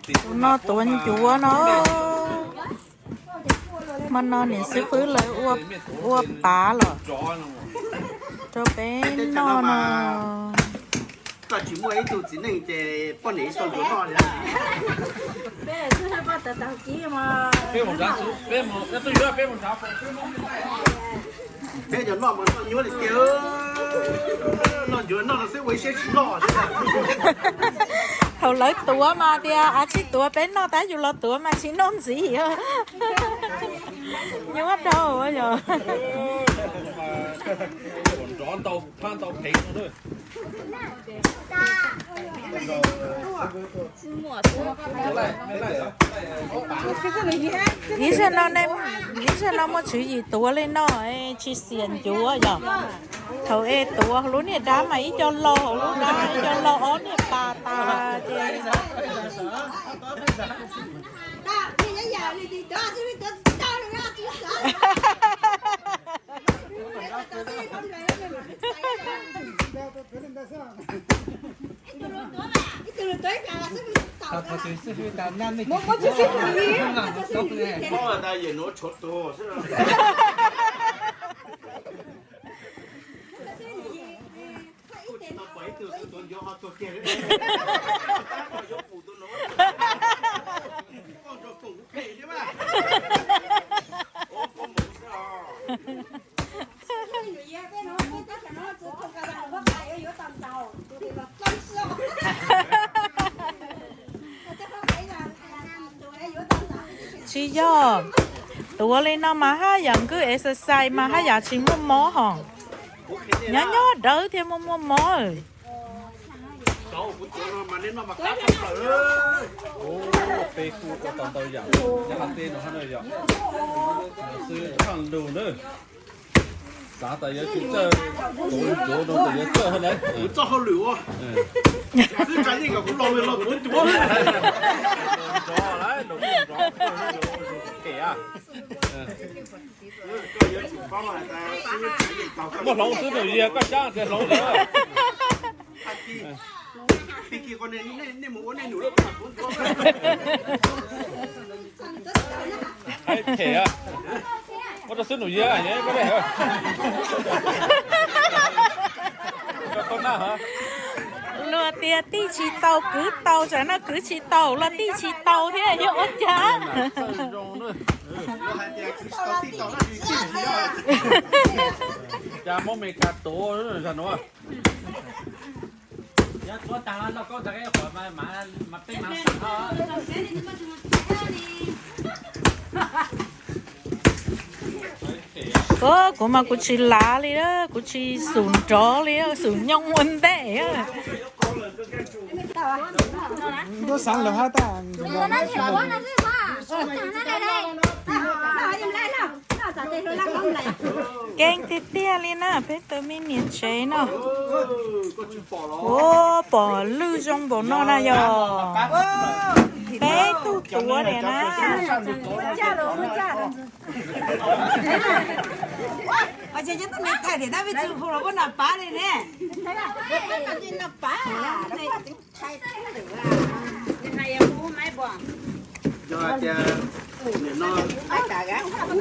Tus no tuav ncuav no. Hmo no niam xib fwb lawv ua pav los rau peb noj no. Koj tsis muaj ib tug txiv neej ces poj niam ib tug yuav noj li. Peb cov noj mas noj nyuaj li tiag. Noj ncuav noj no xwb ua ib siab tsis noj. Thaum lawv tuav mas tias a tsis tuav peb noj tab yus los tuav mas tsis noj ntxiv. Nyuaj dhau yog. Ib zaug no, ib zaug no muaj tswv yim tuav li no, tsis xiam ncuav yog. Thaum es tuav lub niag dab mas ib co lo hauv lub dab, ib co lo ob niag pas tas ces. Tsis yog, tuav li no mas haj yam nkwj exercise mas haj yam tsis muaj mob hos. Nyob nyob dawb thiaj muaj muaj mob. Peb kuj ua tau ntau yam nyob hauv teb no hab na yom. Xwb tshaj lug na. Xav tas yuav tsis txawj, tuav ncuav no tas yuav txawj hab na. Kuv txoj hauj lwm ua xwb tsa yeej kom kuv los los tuav ncuav. Muaj hloov xwb nus yia koj xyab tias hloov lawm. Muab rau xwb nus yia koj. Luag tias tij tsis tau kwv tau, tsam no kwv tsis tau los tij tsis tau thiab yuav ua cas. Cas muab Meskas tuav zag nuav. Kuv, kuv mas kuv tsis lav li, kuv tsis xum nrov li, xum nyooj ua ntej. Keej tiag tiag li na, peb tus me niam tsev no. Ua pom lwj zoo npaum no na yog. Peb tug tuav niam na. Yog hais tias nim no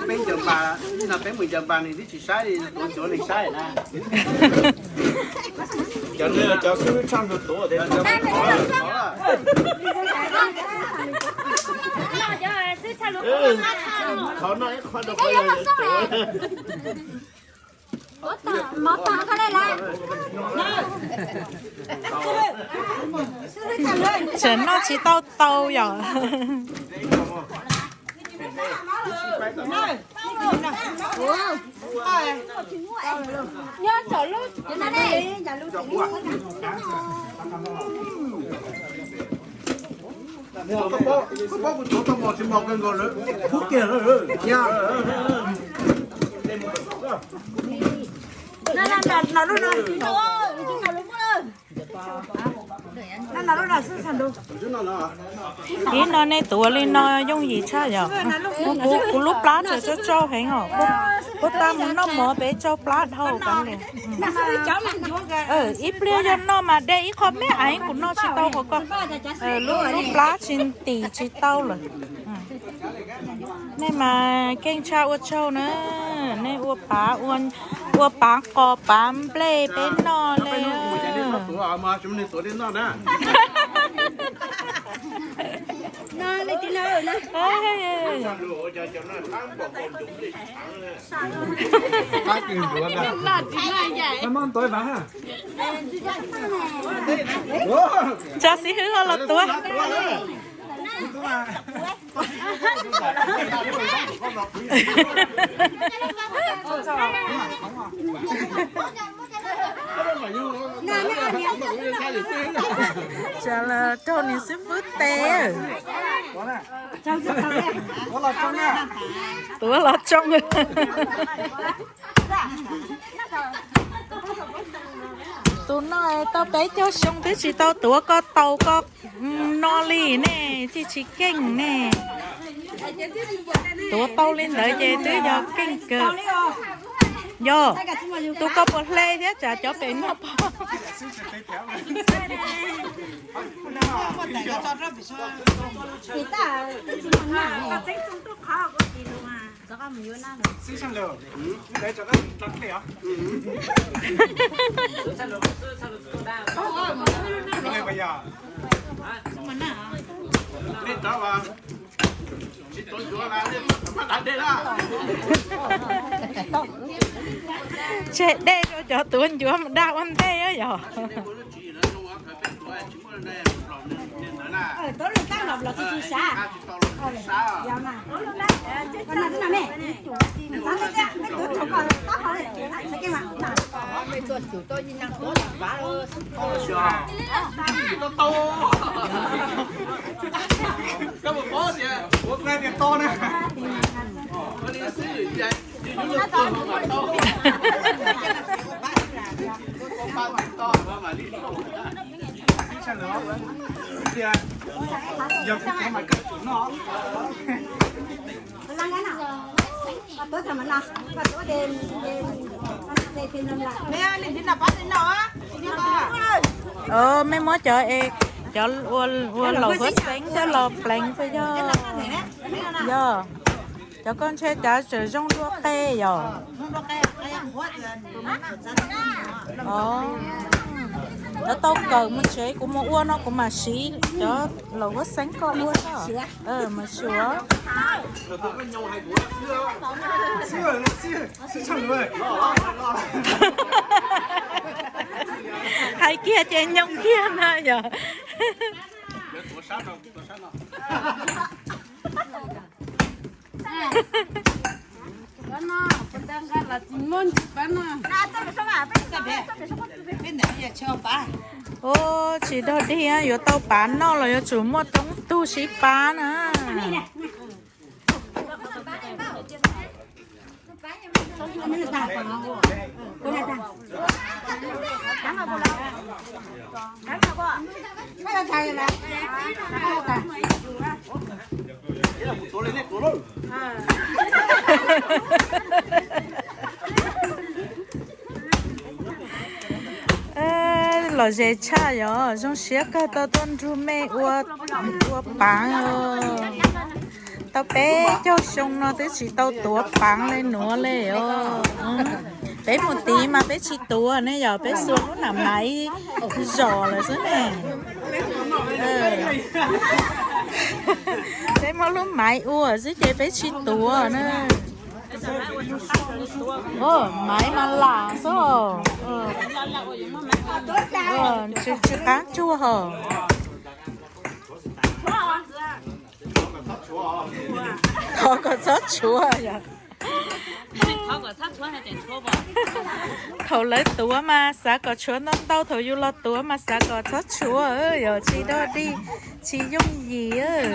peb ncaws npas, nim no peb mus ncaws npas nws twb tsis saib li, tuav ncuav nws saib na. Cov no cov xwb tshaj nrug tuav. Qhov no ib qho rau qhov yog tuav. Tseem noj tsis tau tau yom. Koj paub kuv tuav tau mos tsis mos kawg nkaus lawm, khub kiag lawm. Ib no nej tuav li no yooj yim tshaj yom. Kuv, kuv lub plab tseem tsau tsau heev os. Puab tab mus noj mov peb tsau plab dhau tas li. Ib pliag yog noj mas de ib qho me aiv, kuv noj tsis tau qhov ko. Lub plab tsis ntim tsis tau lawm. Nej mas keej tshaj ua tsaug na. Nej ua pav, ua pav qos pav nplej peb noj li. Tso xib hwb los tuav. Tsam los raug niam xib fwb tes. Tuav los tsoo. Tus no tau peb caug xyoo twb tsis tau tuav ko taus ko no li ne, tsis tsis keej ne. Tuav tau li ntawd ces twb yog keej kawg. Yog, tus ko puas hle thiab tsam cov pem noj pob. Tseg dej rau cov tuav ncuav mus dag ua ntej yog. Mej muab cov, cov ua laus huab xeeb coj los pleev xwb yog. Yog, cov koj ntshe cav tseem zoo dua qe yog. Cov tau kawm mus tsev kuv mus ua no kuv mam siv cov laus huab xeeb koj ua no. Mas suav. Hais kiag ces nyoog kiag na yog. Ua tsis dog dig, yuav tau pav noj los yuav tsum muaj coob tug sib pab na. Lom zem tshaj yog zoo siab kawg tau tuaj nrug mej ua, ua paav. Tau peb caug xyoo no twb tsis tau tuav paav le nuav le os. Peb mus tiv mas peb tsis tuav ne yog, peb xuas lub nam maiv zom lawm xwb ne. Peb muab lub maiv ua xwb ces peb tsis tuav na. Maiv mas lam xwb. Tsis, tsis qaab tsuag hos. Thov kom txhob tshuav yog. Thaum lawv tuav mas xav kom tshuav ntau ntau, thaum yus los tuav mas xav kom txhob tshuav, yog tsis dog dig, tsis yooj yim.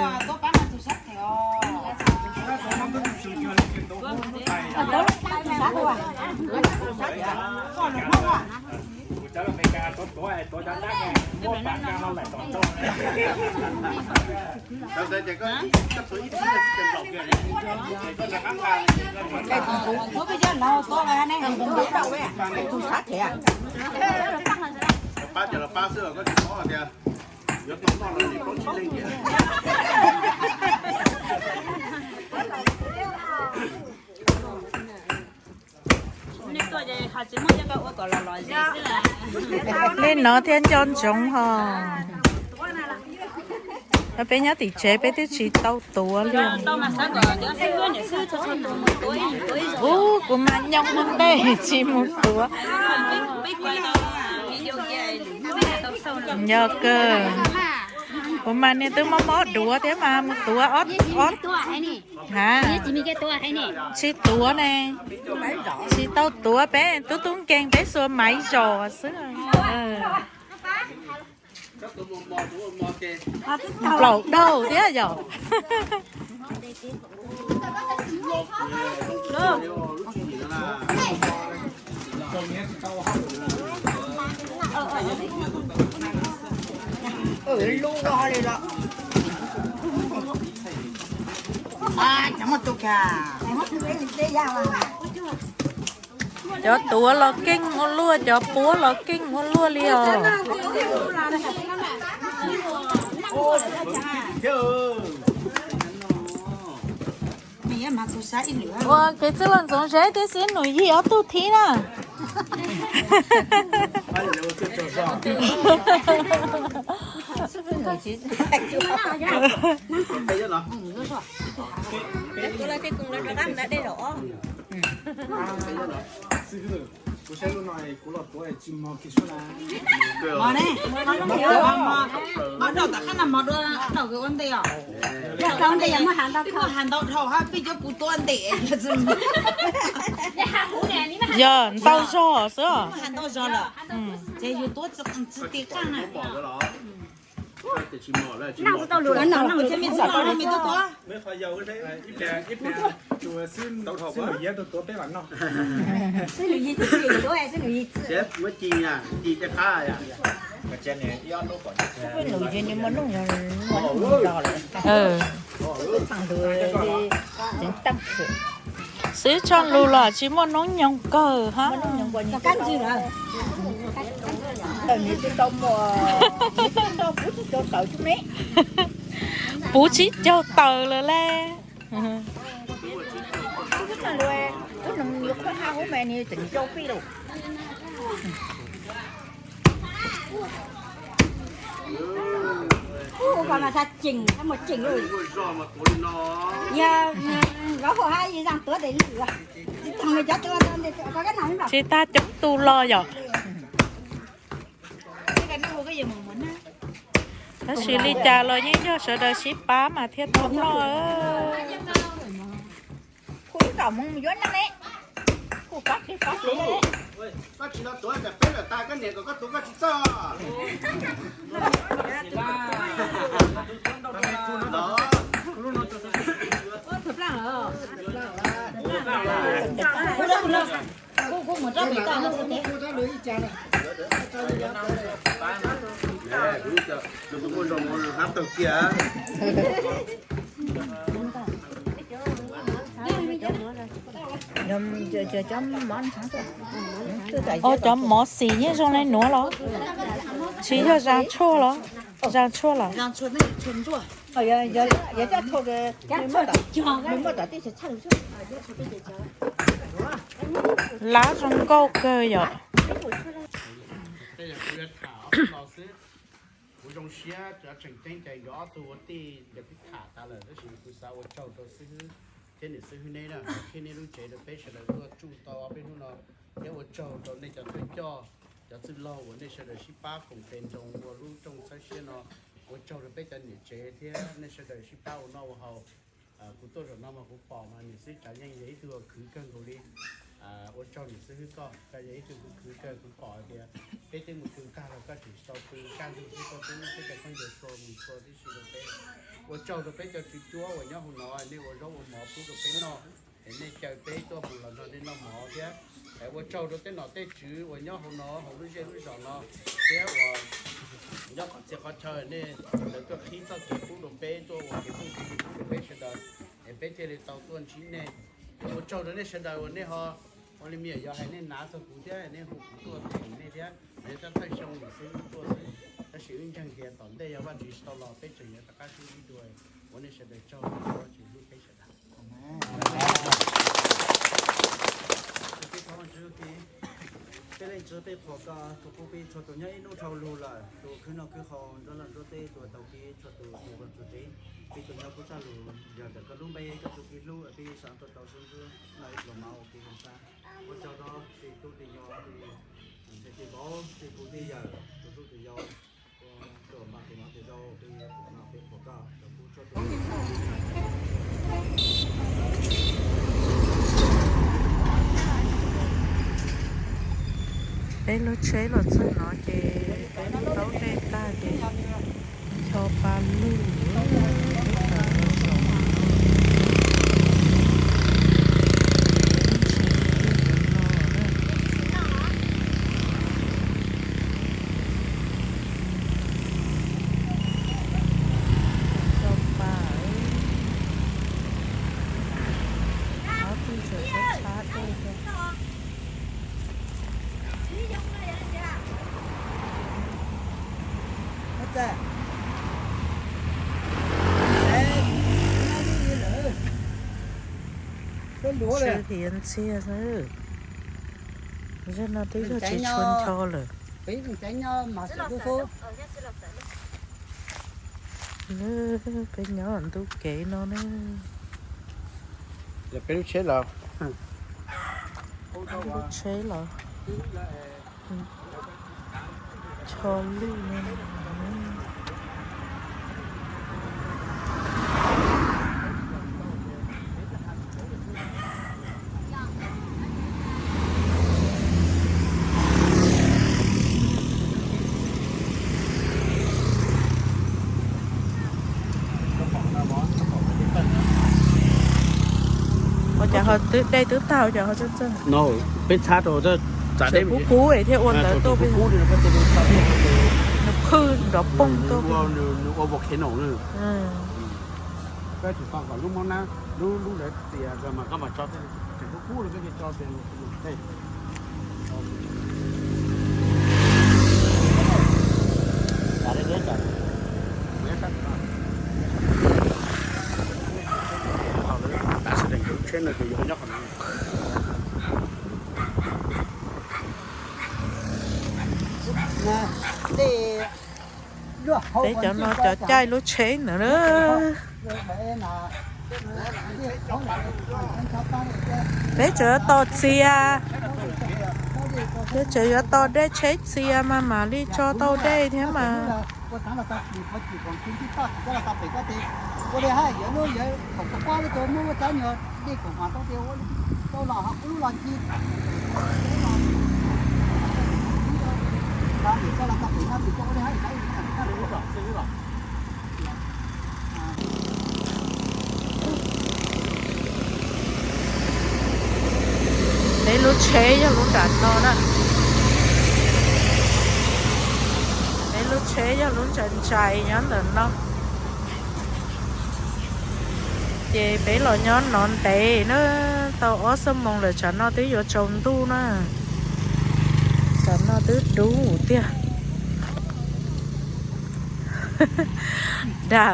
Pab cov los pab xwb los koj tsis paub tias yuav tau noj los tsis paub tsis leej tias. Li no thiaj nco ntsoov ho. Peb nyob tim tsev peb twb tsis tau tuav li. Ub, kuv mas nyob mus ntej tsis mus tuav. Yog kawg, kuv mas niag twb mob mob duav thiab mas mus tuav ob, ob. Ha, tsis tuav ne, tsis tau tuav, peb tub tub nkeeg peb xuas maiv zos xwb. Nplaum dhau thiab yom. Cov tuav los keej ua luaj, cov puab los keej ua luaj li os. Ua kev txwj laug Ntxoov Zeb thiab xib nus Yig ob tug thib na. Mov ne, mov noj tom qab no mov dua dhau kawg ua ntej os. Yog dhau ntej yog muaj hav ntau dhau, hav ntau dhau hab peb cov kuv tuav ntej. Yog ntau zog xwb os. Muaj hav ntau zog lawm, ces yus tuav tsis ti qaj na. Muab ci, ci caj qab. Xwb tshaj lug los tsis muaj hnub nyoog kawg hab. Puv tsib caug tawm lawm le. Tsis tas coob tus los yom. Tab sis li cas los yeej yog sawv daws sib pab mas thiaj tau noj. Ua cov mov xim yeej zoo le nuav los? Tsis yog zaj tshuaj los? Zaj tshuaj los? Lab zoo nkauj kawg yom. Kuv zoo siab cov tseem ceeb ces nkawd ob tug ua tij nkawd twb tham tas lawm, tab sis kuv xav ua tsaug rau xib hwb thiab niam xib hwb neb na, qhib neb lub tsev rau peb sawv daws tuaj tsuj tau ob peb hnub no, thiab ua tsaug rau nej cov thawj coj, cov txwj laug uas nej sawv daws sib pab koom tes nroos ua lub rooj txhawb siab no. Ua tsaug rau peb cov niam tsev thiab nej sawv daws sib pab ua noj ua haus. Kuv tuaj zaum no mas kuv pom mas niam xib hwb Tsav Yeej yog ib tug uas khwv kawg nkaus li. Ua tsaug niam xib hwb koj, koj yog ib tug khwv khwv kawg, kuv pom hais tias peb twb mus pw tag los koj tseem tsis tau pw, kaj ntug xwb koj twb muab peb cov khaub ncaws txhua mus txhua tib si rau peb. Ua tsaug rau peb cov tswv cuab uas nyob hauv no, nej ua zaub ua mov pub rau peb noj, es nej caw peb tuaj mus los nrog nej noj mov thiab. Ua tsaug rau tej nom tej tswv uas nyob hauv no hauv lub zej lub zos no thiab uas nyob qhov txhia qhov chaw nej lawv tuaj qhib txoj kev pub rau peb, tuaj ua kev phooj ywg pub rau peb sawv daws es peb thiaj li tau tuaj ntsib nej. Ua tsaug rau nej sawv daws uas nej ho ua li me nyuam yaus hais nej nav txog kuv thiab nej hu kuv tuaj them nej thiab. Yog thawj xyoo lawm xwb tuaj xwb, tab sis wb ntseeg tias tom ntej yog Vajtswv tsis tau los peb tseem yuav rov qab sib ntsib dua. Ua nej sawv daws tsaug, Vajtswv hlub peb sawv daws. Peb Leej Txiv peb qhuas koj tus qub peb txhua tus nyob ib hnub dhau lug lawm, tus khwb noj khwb haus nruab laj nruab teb, tus tau pib txhua tus tus vam txhua tsev, peb tus nyob kuj tshaj lug yog ntawm koj lub npe koj tus pib hlub peb sawv tuaj tau sib ntsib no ib pluas mas ua kev zoo sab. Ua tsaug rau tej tub tej nyuam, tej ntxhais tej vauv, tej phooj tej yawm, tus tub tus yau, ua rau npaj tus no tus zau peb no peb qhuas koj tus qub txhua tus. Peb lub tsheb los txog no ces peb lub taub dej tag ces ncho pa lug lub taub dej saum no. Ncho pa, ob tug tseem tshab tshab dej. Sib hiav ntxiag xwb. Zaj no twb yog tsis tshua ncho lawm. Peb nyob ntu kev no ne. Peb lub tsheb los, lub tsheb los ncho lug no. Ua cas ho twb dej twb tag ua cas ho txawj txawj. Peb txhab rau txav dej kub kub thiaj ua ntawd tuaj, nws phwj nrov poog tuaj. Nws ua volcano. Koj tsum tau kom lub mab nab lub lub ntawd txias mas koj mam tso tej, tseem kub kub los koj cia tso tej. Peb cov no cov caij lub tsheb ntawd na. Peb tseem yuav tos txias, peb tseem yuav tos dej tsheb txias mas mam li tso tau dej thiab mas. Peb lub tsheb yog lub nram no na. Peb lub tsheb yog lub ntsais ntsais nyob ntawm no. Ces peb los nyob no ntev na, tau ob xuab moos lawm tsam no twb yuav tsaus ntuj na. Tsam no twb dub tiag. Dag,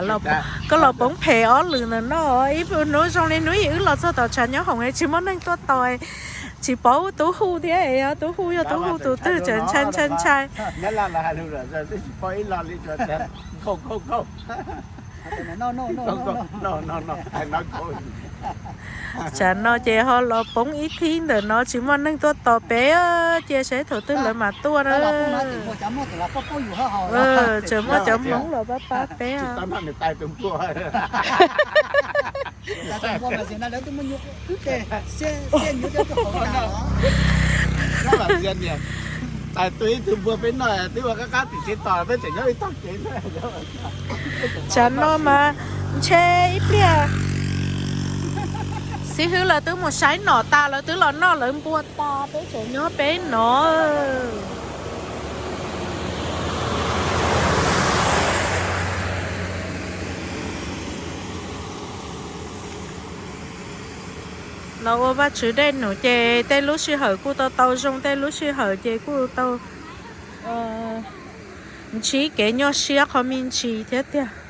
koj los poob phem ob lwm ntawm no, ib hnub zoo li hnub ib wb los txog tom tshav nyob hoom tsis muaj neeg tuaj tos, tsis paub tub hu thiab, tub hu yog tub hu tus twg tseem ntshai ntshai ntshai. Tsam no ces ho los poob ib thib ntawm no tsis muaj neeg tuaj tos peb, cia saib thaum twg lawv mam tuaj na. Tseem muaj cov Hmoob los pab pab peb. Tais tus ib tug npua peb noj twb ua qab qab tim tsev tos peb tseem nyob ib tog kev. Tsam no mas ntshe ib pliag Xib hwb lawv twb mus saib nom tas, lawv twb los noj lawv npua tas, peb tseem nyob peb no. Los ua Vajtswv dej num ces tej lub sij hawm kuj tau tau zoo, tej lub sij hawm ces kuj tau ntsib kev nyuaj siab qhov me ntsis thiab tiag.